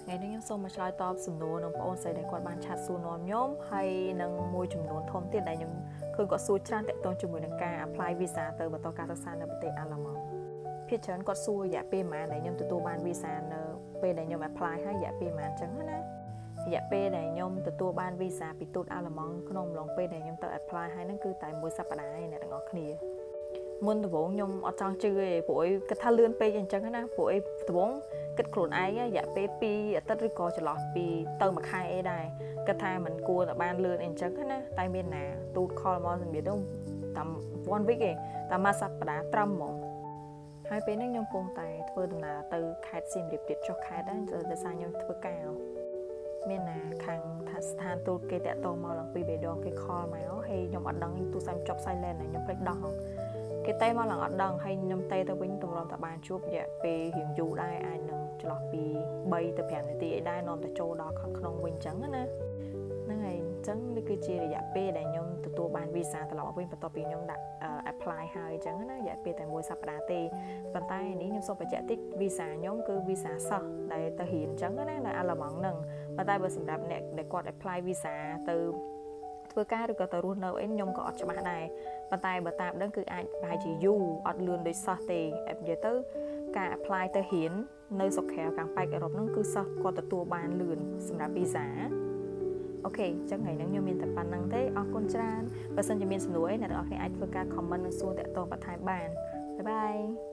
ថ្ងៃនេះខ្ញុំសូមមកឆ្លើយតបសំណួរនឹងបងអូនស្រីដែលគាត់បាន chat សួរនាំខ្ញុំហើយនឹងមួយចំនួនធំទៀតដែលខ្ញុំឃើញគាត់សួរច្រើនទាក់ទងជាមួយនឹងការ apply visa ទៅបន្តការសិក្សានៅប្រទេសអាល្លឺម៉ង់ភាគច្រើនគាត់សួររយៈពេលប៉ុន្មានដែលខ្ញុំទទួលបាន visa នៅពេលដែលខ្ញុំ apply ហើយរយៈពេលប៉ុន្មានអញ្ចឹងណារយៈពេលដែលខ្ញុំទទួលបាន visa ពីទូតអាល្លឺម៉ង់ក្នុងអំឡុងពេលដែលខ្ញុំទៅ apply ហើយហ្នឹងគឺតែមួយសប្តាហ៍ឯងអ្នកទាំងអស់គ្នាមុនដំបូងខ្ញុំអត់ចង់ជឿទេព្រោះអីគិតថាលឿនពេកអញ្ចឹងណាព្រោះអីដំបូងគិតខ្លួនឯងរយៈពេល2អាទិត្យឬក៏ចន្លោះពីទៅមួយខែអីដែរគិតថាมันគួរតែបានលឿនអីអញ្ចឹងណាតែមានណាទូត call មកសម្រាប់ទៅតាម one week ឯងតាមមួយសប្តាហ៍ត្រឹមហ្មងហើយពេលហ្នឹងខ្ញុំកំពុងតែធ្វើដំណើរទៅខេត្តសៀមរាបទៀតចុះខេត្តហ្នឹងដោយសារខ្ញុំធ្វើការមានណាខាងថាស្ថានទូតគេតាក់ទងមកឡើងពីរបីដងគេ call មកហើយខ្ញុំអត់ដឹងទូរស័ព្ទចប់ silent ណាខ្ញុំភ្លេចដោះគេតេមកឡើងអត់ដឹងហើយខ្ញុំតេទៅវិញទម្រាំតែបានជួបរយៈពេលរៀងយូរដែរអាចនឹងចន្លោះពី3ទៅ5នាទីអីដែរនាំតែចូលដល់ខាងក្នុងវិញអញ្ចឹងណាហ្នឹងហើយអញ្ចឹងនេះគឺជារយៈពេលដែលខ្ញុំទទួលបានវីសាត្រឡប់មកវិញបន្ទាប់ពីខ្ញុំដាក់ apply ហើយអញ្ចឹងណារយៈពេលតែមួយសប្តាហ៍ទេប៉ុន្តែនេះខ្ញុំសូមបញ្ជាក់តិចវីសាខ្ញុំគឺវីសាសិស្សដែលទៅរៀនអញ្ចឹងណានៅអាល្លឺម៉ង់ហ្នឹងប៉ុន្តែបើសម្រាប់អ្នកដែលគាត់ apply វីសាទៅធ្វើការឬក៏ទៅរស់នៅអីខ្ញុំក៏អត់ច្បាស់ដែរប៉ុន្តែបើតាមដឹងគឺអាចប្រហែលជាយូរអត់លឿនដូចសិស្សទេអែបនិយាយទៅការ apply ទៅរៀននៅស្រុកក្រៅខាងប៉ែកអឺរ៉ុបហ្នឹងគឺសិស្សគាត់ទទួលបានលឿនសម្រាប់វីសា OK អញ្ចឹងថ្ងៃហ្នឹងខ្ញុំមានតែប៉ុណ្ណឹងទេអរគុណច្រើនបើសិនជាមានសំណួរអីអ្នកទាំងអស់គ្នាអាចធ្វើការ comment និងសួរតាក់ទងបន្ថែមបាន bye bye.